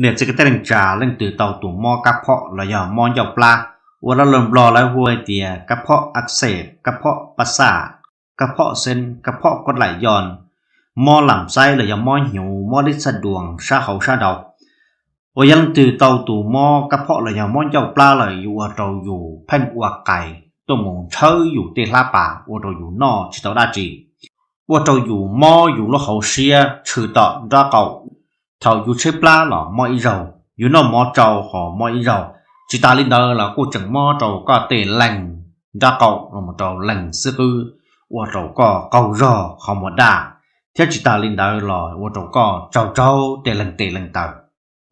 Niam txiv kwv tij neej tsa, leej twg tau tus mob kab phom los yog mob ncauj plab, uas lawv lus Nplog lawv hu hais tias kab phom ag xes, kab phom pas xaj, kab phom xeeb, kab phom koj laim yon, mob lam xaib los yog mob hnyuv, mob lib xaj duas sab hauv sab nraud, uas yog leej twg tau tus mob kab phom los yog mob ncauj plab lawm yuav ua rau yus pheej ua qais tuaj mus ntshawb yus tej hlab pas, ua rau yus noj tsis tau dab tsi, ua rau yus mob yus lub hauv siab tshwm tom nraub qaum. Thaum yus tshaib plab los mob ib zaug, yus noj mov tsau ho mob ib zaug, tsis tas li ntawd los kuj tseem mob rau koj tej leeg nraub qaum los mus rau leeg xib qwb, ua rau koj qaug zog qhov muag daj, thiab tsis tas li ntawd los ua rau koj tsaug tsaug tej leeg tes leeg taw.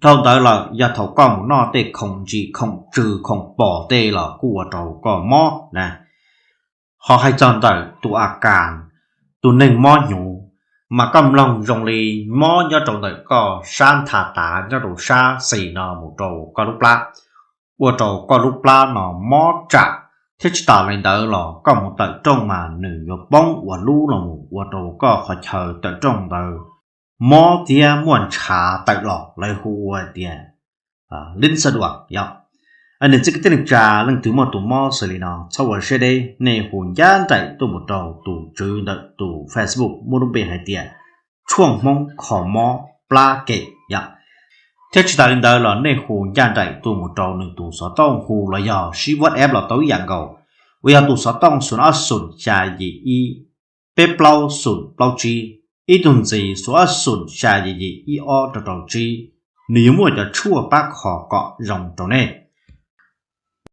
Dhau ntawd lawm yog thaum koj mus noj tej khoom ntsim khoom tsw khoom pom tej los kuj ua rau koj mob na. Ho hais txog ntawm tus a kas, tus neeg mob hnyuv, mas koj mloog zoo li mob nyob rau ntawm koj sab ntha tav nyob rau sab xis no mus rau koj lub plab, ua rau koj lub plab no mob tsam, thiab tsis tas li ntawd los koj mus tawm rooj mas nws yuav poob ua lub los mus ua rau koj qhov chaw tawm rooj ntawd mob thiab muaj ntshav tawm los, lawv hu ua tias lib xaj duas yom. Niam txiv kwv tij neej tsa, leej twg muaj tus mob xws li no txhob ua siab deb, nej hu ncaj nraim tuaj mus rau tus tswv ntawm tus Facebook muaj lub npe hais tias Tshuaj Hmoob kho mob plab kem yom. Thiab tsis tas li ntawd los nej hu ncaj nraim tuaj mus rau nws tus xov tooj hu los yog sib WhatsApp los tau ib yam nkaus, uas yog tus xov tooj xoom ob xoom xya yim ib peb plaub xoom plaub tsib, ib tug ntxiv xoom ob xoom xya yim yim ib ob rau rau tsib. Nws yuav muaj cov tshuaj pab kho kom zoo rau nej.